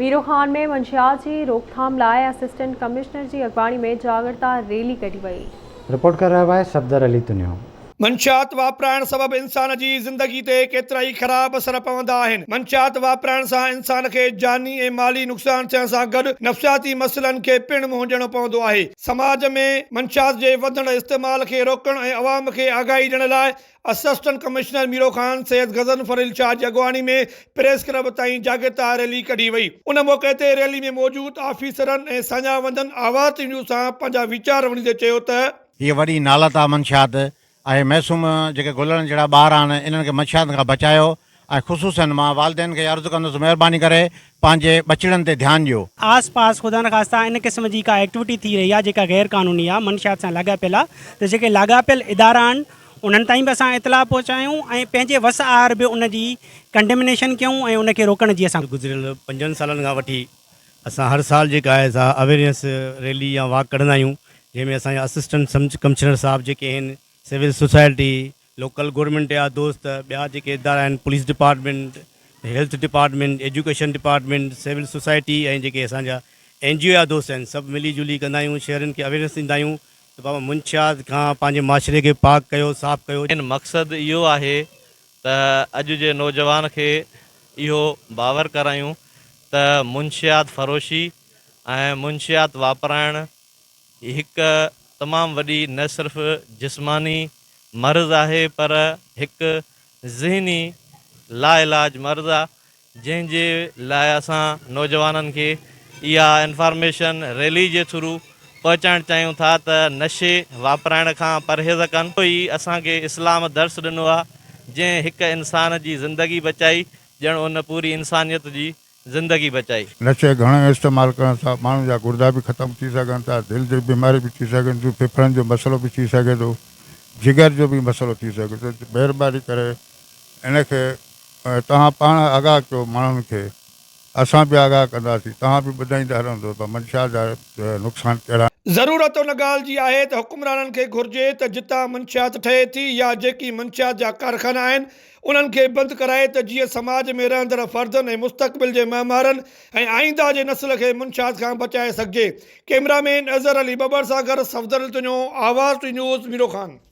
ميرو خان ۾ منشيات جي روڪٿام لاء اسسٽنٽ ڪمشنر جي اڳواڻي ۾ جاڳرتا ريلي ڪڍي وئي. رپورٽ ڪري رهيو آهي صفدر علي تنيو. منشيات واپرائڻ سبب انسان جي زندگي تي ڪيترائي خراب اثر پوندا آهن. منشيات واپرائڻ سان انسان کي جاني ۽ مالي نقصان ٿيڻ سان گڏ نفسياتي مسئلن کي پڻ منهن ڏيڻو پوندو آهي. سماج ۾ منشيات جي وڌندڙ استعمال کي روڪڻ ۽ عوام کي آگاهي ڏيڻ لاء اسسٽنٽ ڪمشنر ميرو خان سيد غضنفر علي شاهه جي اڳواڻي ۾ پريس ڪلب تائين جاڳرتا ريلي ڪڍي وئي. ان موقعي تي ريلي ۾ موجود آفيسرن ۽ ساڃاهه وندن آواز ٽي نيوز سان پنهنجا ويچار ونڊيندي چيو ته. هيء وڏي نالت آ منشيات ۽ معصوم جيڪي گلڙن جهڙا ٻار آهن انهن کي منشيات کان بچايو ۽ خصوصاً مان والدين کي عرض ڪندس مهرباني ڪري پنهنجي ٻچڙن تي ڌيان ڏيو. آس پاس خدانخواسته ان قسم جي ڪا ايڪٽوٽي ٿي رهي آهي جيڪا غير قانوني آهي منشيات سان لاڳاپيل آهي ته جيڪي لاڳاپيل ادارا آهن انهن تائين به اسان اطلاع پهچايون ۽ پنهنجي وس آهر به ان جي ڪنڊمنيشن ڪيون ۽ ان کي روڪڻ جي اسان. گذريل پنجن سالن کان وٺي اسان هر سال جيڪا آهي سا اويرنيس ريلي يا واڪ ڪڍندا آهيون جنهن ۾ اسان جا اسسٽنٽ ڪمشنر صاحب جيڪي آهن سول سوسائٽي لوڪل گورنمينٽ جا دوست ٻيا جيڪي ادارا آهن police department health department education department civil society ۽ جيڪي اسان جا اين جي او جا دوست آهن سڀ ملي جلي ڪندا آهيون شهرين کي اويرنيس ڏيندا آهيون ته بابا منشيات کان پنهنجي معاشري کي پاڪ ڪيو صاف ڪيو. مين مقصد اهو آهي ته اڄ جي نوجوان کي اهو باور ڪرايون ته منشيات فروشي ۽ منشيات واپرائڻ هڪ تمام وڏي نه صرف جسماني مرض آهي پر هڪ ذهني لاعلاج مرض آ جنهن جي لاء اسان نوجوانن کي اها انفارميشن ريلي جي ٿرو پهچائڻ چاهيون ٿا ته نشي واپرائڻ کان پرهيز ڪن. اهو ئي اسان کي اسلام درس ڏنو آ جنهن هڪ انسان جي زندگي بچائي ڄڻ ان پوري انسانيت جي زندگي بچائي. نشي گهڻي استعمال ڪرڻ سان ماڻهن جا گردا به ختم ٿي سگهن ٿا، دل جي بيماري به ٿي سگهن ٿيون، ڦڦڙن جو مسئلو به ٿي سگهي ٿو، جگر جو به مسئلو ٿي سگهي ٿو، مهرباني ڪري ان کي توهان پاڻ آگاهه ڪيو ماڻهن کي اسان به آگاهه ڪنداسين توهان به ٻڌائيندا رهندو ته منشيات جا نقصان ڪهڙا آهن. ضرورت ان ڳالهه جي آهي ته حڪمرانن کي گهرجي ته جتان منشيات ٺهي ٿي يا جيڪي منشيات جا ڪارخانا آهن انهن کي بند ڪرائي ته جيئن سماج ۾ رهندڙ فردن ۽ مستقبل جي معمارن ۽ آئنده جي نسل کي منشيات کان بچائي سگهجي. ڪئميرا مين اظهر علي ٻٻر سان گڏ صفدر التنيو، آواز ٽي نيوز، ميرو خان.